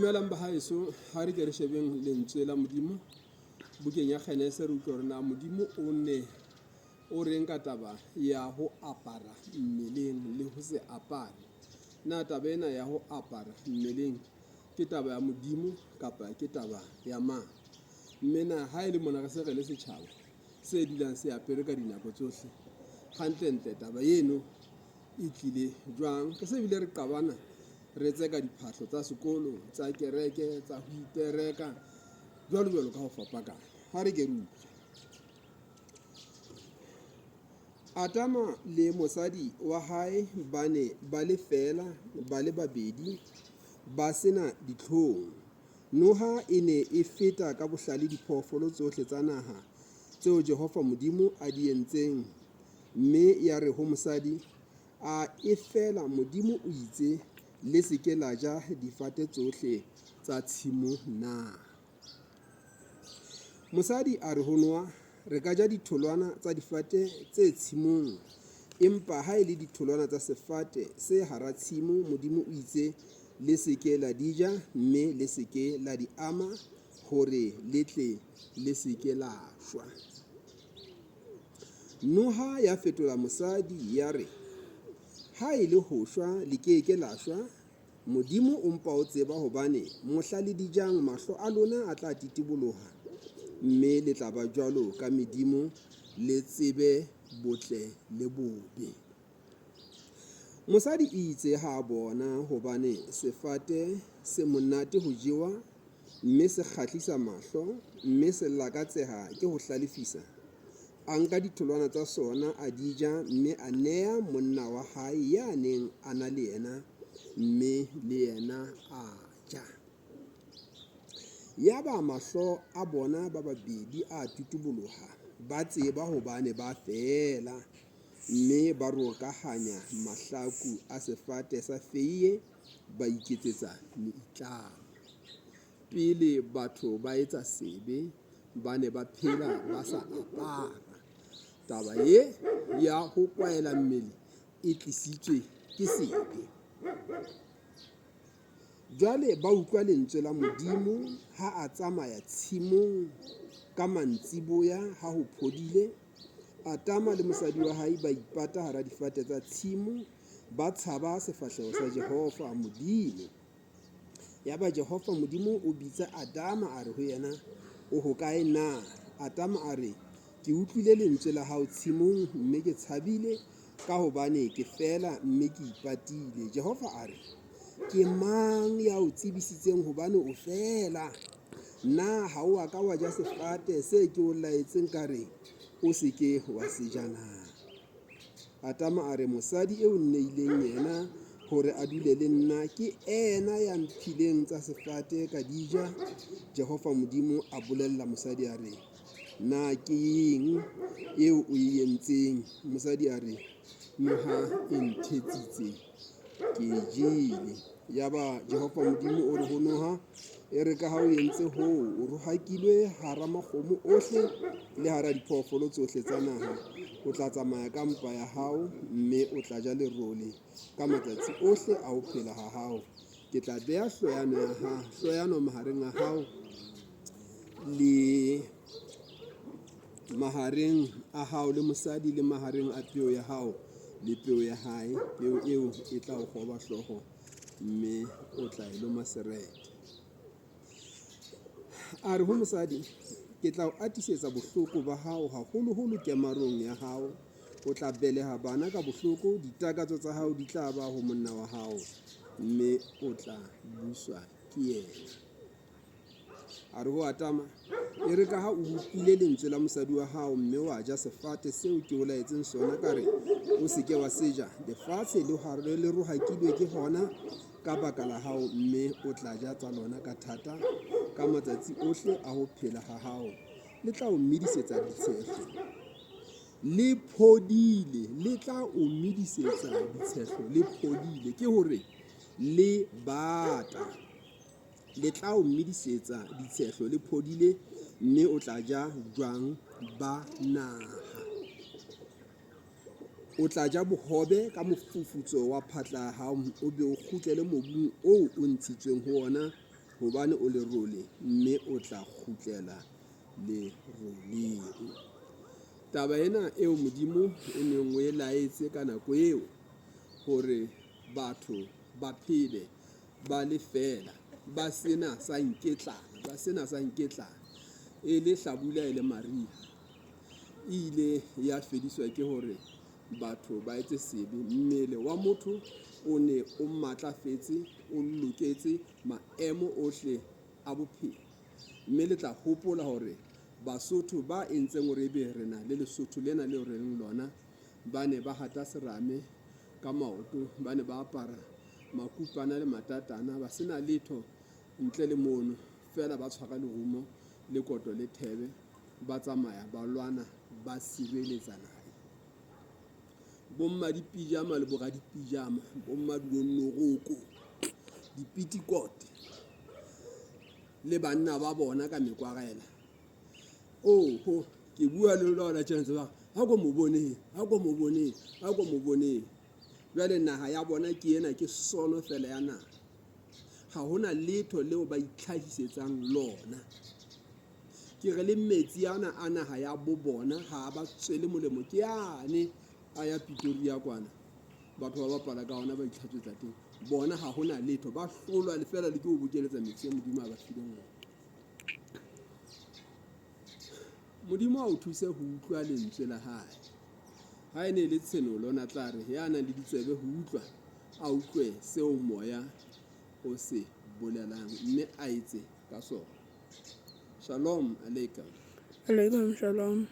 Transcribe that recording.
Dumelang bahaeso, ha re ke re shebeng lentswe la Modimo bukeng ya Genese re utlwe hore na Modimo o ne o reng ka taba ya ho apara mmeleng le ho se apare. Na taba ena ya ho apara mmeleng ke taba ya Modimo kapa ke taba ya mang? Mme na ha e le mona re se re le setjhaba se dulang se apere ka dinako tsohle, hantlentle taba eno e tlile jwang? Re se bile re qabana re tseka diphahlo tsa sekolo, tsa kereke, tsa ho itereka, jwalo jwalo ka ho fapakana. Ha re ke re utlwe. Adama le mosadi wa hae ba ne ba le feela ba le babedi, ba se na ditlhong. Noha e ne e feta ka bohlale diphoofolo tsohle tsa naha tseo Jehova Modimo a di entseng, mme ya re ho mosadi, A efela Modimo o itse, Le se ke la ja difate tsohle tsa tshimo na? Mosadi a re ho Noa, Re ka ja ditholwana tsa difate tse tshimong, empa ha e le ditholwana tsa sefate se hara tshimo, Modimo o itse, Le se ke la di ja, mme le se ke la di ama, hore le tle le se ke la shwa. Noha ya fetola mosadi, ya re, Ha e le ho shwa, le ke ke la shwa. Modimo o mpa o tseba hobane mohla le di jang, mahlo a lona a tla titiboloha, mme le tla ba jwalo ka medimo, le tsebe botle le bobe. Mosadi eitse ha a bona hobane sefate se monate ho jewa, mme se kgahlisa mahlo, mme se lakatseha ke ho hlalefisa, a nka ditholwana tsa sona, a di ja, mme a nea monna wa hae ya neng a na le yena, mme le yena a ja. Yaba mahlo a bona ba babedi a tutuboloha, ba tseba hobane ba feela, mme ba rokahanya mahlaku a sefate sa feie, ba iketsetsa meitlamo. Pele batho ba etsa sebe, ba ne ba phela ba sa apara. Taba ye ya ho kwaela mmele e tlisitswe ke sebe. Jwale ba utlwa lentswe la Modimo ha a tsamaya tshimong ka mantsiboya ha ho phodile. Adama le mosadi wa hae ba ipata hara difate tsa tshimo, ba tshaba sefahleho sa Jehova Modimo. Yaba Jehova Modimo o bitsa Adama a re ho yena, O hokae na? Adama a re, Ke utlwile lentswe la hao tshimong, mme ke tshabile, kahobane ke feela, mme ke ipatile. Jehova a re, Ke mang ya o tsebisitseng hobane o feela? Na ha o a ka wa ja sefate se ke o laetseng ka re, O se ke wa se ja na? Adama a re, Mosadi eo nneileng yena hore a dule le nna ke eena ya mphileng tsa sefate ka di ja. Jehova Modimo a bolella mosadi a re, Na ke eng eo o e entseng? Mosadi a re, Noha e nthetsitse, ke e jele. Yaba Jehova Modimo o re ho noha, Ere ka ha o entse hoo, o rohakilwe hara makgomo ohle le hara diphoofolo tsohle tsa naha. O tla tsamaya ka mpa ya hao, mme o tla ja lerole ka matsatsi ohle a ho phela ha hao. Ke tla beha hloyano ya ha hloyano mahareng a hao le mahareng a hao le mosadi le mahareng a peo ya hao le peo ya hae. Peo eo e tla o kgoba hlooho, mme o tla e loma serethe. A re ho mosadi, Ke tla o atisetsa bohloko ba hao haholoholo kemarong ya hao. O tla beleha bana ka bohloko, ditakatso tsa hao di tla ba ho monna wa hao, mme o tla buswa ke yena. A re ho Adama, Ere ka ha o utlwile lentswe la mosadi wa hao mme wa ja sefate seo ke o laetseng sona ka re, o se ke wa se ja, lefatshe le le rohakilwe ke hona ka baka la hao, mme o tla ja tsa lona ka thata ka matsatsi ohle a ho phela ha hao. Le tla o medisetsa ditshehlo le phodile, le tla o medisetsa ditshehlo le phodile, ke hore le bata. Le tla o medisetsa ditshehlo le phodile, mme o tla ja jwang ba naha. O tla ja bohobe ka mofufutso wa phatla ya hao, o be o kgutlele mobung oo o ntshitsweng ho wona, Hobane o lerole mme o tla kgutlela leroleng. Taba ena eo Modimo o neng o e laetse ka nako eo hore batho ba phele ba le feela ba sena sa nketlana, ba sena sa nketlana e le hlabula e le mariha, e ile ya fediswa ke hore batho ba etse sebe. Mmele wa motho o ne o matlafetse, o loketse maemo ohle a bophelo. Mme le tla hopola hore Basotho ba entseng hore ebe re na le Lesotho lena leo re leng lona, ba ne ba hata serame ka maoto, ba ne ba apara makupana le matatana, ba se na letho ntle le mono, feela ba tshwara lerumo le koto le thebe, ba tsamaya ba lwana ba sireletsa naha. Bommadipijama le boradipijama, bommadionoroko, dipitikote le banna ba bona ka mekwarela. Oho, ke bua le lona hona tjena ntse ba re, ha ko mo boneng, ha ko mo boneng, ha ko mo boneng. Jwale naha ya bona ke ena, ke sono fela ya naha. Ha hona letho leo ba itlhahisetsang lona. Ke re le metsi ana a naha ya bo bona ha a ba tswele molemo, ke ane a ya Pretoria kwana. Batho ba bapala ka ona ba itlhatswetsa teng. Bona ha hona letho, ba hlolwa le fela le ke ho bokeletsa metsi a Modimo a ba fileng ona. Modimo a o thuse ho utlwa lentswe la hae. Ha e ne e le tshenolo, na tla re ya nang le ditsebe ho utlwa, a utlwe seo moya o se bolelang mme a etse ka sona. Shalom aleikum. Aleikum shalom.